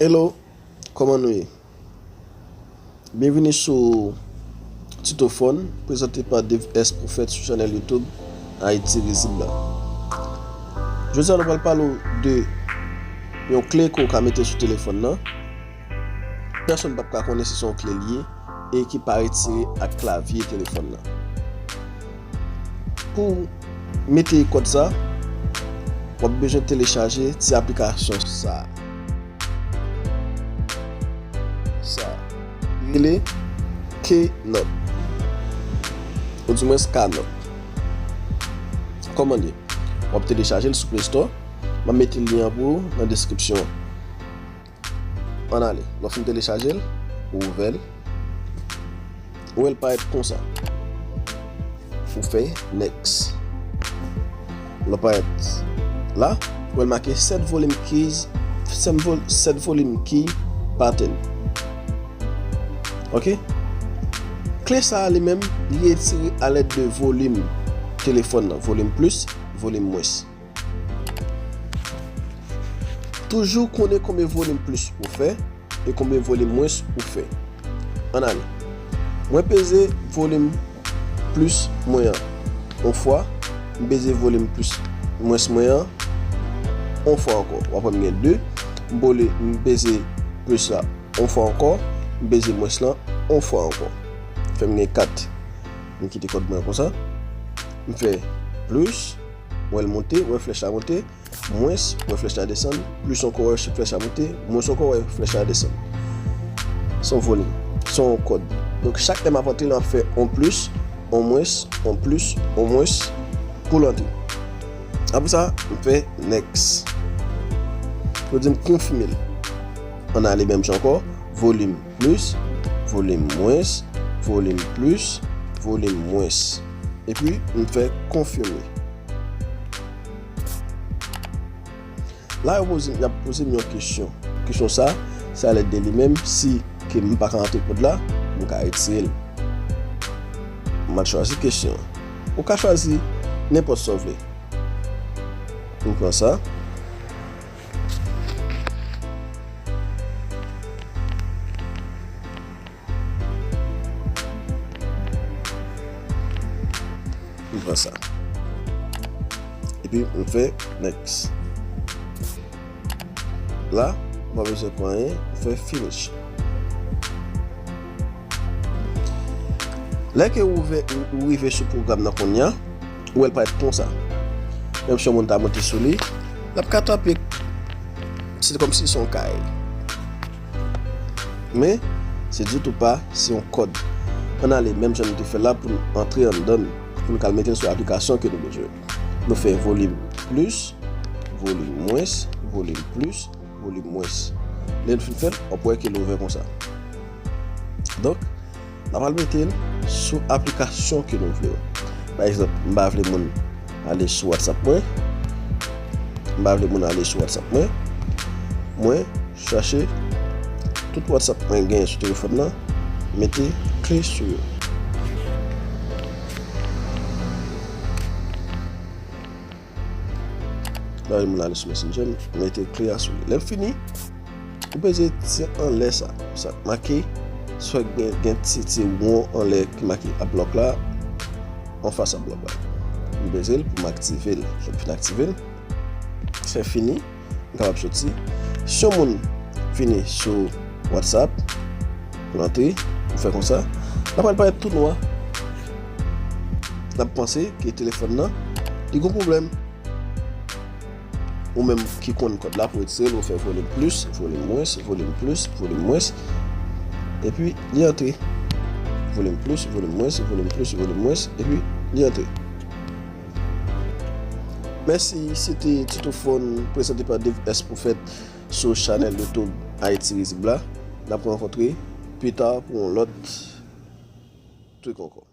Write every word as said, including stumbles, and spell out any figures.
Hello, kòman nou ye? Byenvini sou Tuto Phone, prezante pa Dave S Prophet sou chanèl YouTube Ayiti Rizib la. Jodi a, nou pral pale w de yon kle ke w ka mete sou telefòn nan. Pèsonn p ap ka konnen si se yon kle l ye e ki pa retire ak klavye telefòn nan. Pou w mete kòd sa, w ap bezwen telechaje ti aplikasyon sa a. Sa a. Li rele Keynote. Ou di mwen Keynote. Kòman l ye? W ap telechaje l sou Play Store. M ap mete lyen an pou ou nan deskripsyon an. Ann ale. Lè w fin telechaje l, ou ouvè l. Ou wè l parèt konsa. Ou fè next. Lè w parèt la, ou wè l make set volume keys, set vol-, set volume key pattern. Ok? Kle sa a li menm, li retire alèd de volim telefòn nan, volim plis, volim mwens. Toujou konnen konbyen volim plis ou fè e konbyen volim mwens ou fè. Ann ale. Mwen peze volim plis mwen an yon fwa, m peze volim plis mwens mwen an yon fwa ankò. W ap wè m gen de, m bole, m peze plis la yon fwa ankò, m peze mwens lan yon fwa ankò. Fè m gen kat. M kite kòd mwen konsa. M fè plis, w wè l monte, w wè flèch la monte, mwens, w wè flèch la desann, plis ankò, w wè flèch la monte, mwens ankò, w wè flèch la desann. Se yon volim, se yon kòd. Donk, chak lè m ap antre, m ap fè yon plis, yon mwens, yon plis, yon mwens, pou l antre. Apre sa, m fè next. Yo di m konfime l. Ann ale menm jan ankò, volim plis, volim mwens, volim plis, volim mwens. Epi, m fè konfime. La, yo poze, y ap poze m yon kesyon. Kesyon sa, se alèd de li menm, si ke m pa ka antre kòd la, m ka retire l. M al chwazi kesyon. Ou ka chwazi nenpòt sa w vle. M pran sa. M pran sa. Epi m fè next. La, m pa bezwen pran anyen, m fè finish. Lè ke ou ouvè, ou, ou rive sou pwogram nan kounye a, ou wè l parèt konsa. Menm si yon moun ta monte sou li, l ap ka trape, se kòmsi se yon kay. Men, se ditou pa, se yon kòd. Ann ale, menm jan nou te fè la pou n antre anndan l, pou n ka al mete l sou aplikasyon ke nou bezwen. Nou fè volim plis, volim mwens, volim plis, volim mwens. Lè n fin fè l, w ap wè ke l ouvè konsa. Donk, n ap al mete l sou aplikasyon ke nou vle yo. Pa egzanp, m pa vle moun ale sou WhatsApp mwen. M pa vle moun ale sou WhatsApp mwen. Mwen chache tout WhatsApp mwen genyen sou telefòn nan, mete kle sou yo. Lè moun ale sou Messenger, m mete kle a sou li. Lè m fini, ou peze ti anlè sa. Sa k make, sa gen, gen ti, ti won anlè ki make adblock la, anfas adblock la. M peze l pou m aktive l. Lè m fin aktive l, se fini. M kapab soti. Si yon moun vini sou WhatsApp, pou l antre, ou fè konsa, l ap pral parèt tou nwa. L ap panse ke telefòn nan, li gon pwoblèm. Ou menm ki konn kòd la pou retire l, ou fè volim plis, volim mwens, volim plis, volim mwens. Epi, li antre. Volim plis, volim mwens, volim plis, volim mwens, epi, li antre. Mèsi, se te Tuto Phone, prezante pa Dave S Prophet sou chanèl YouTube Ayiti Rizib la. N ap rankontre pita pou yon lòt trik ankò.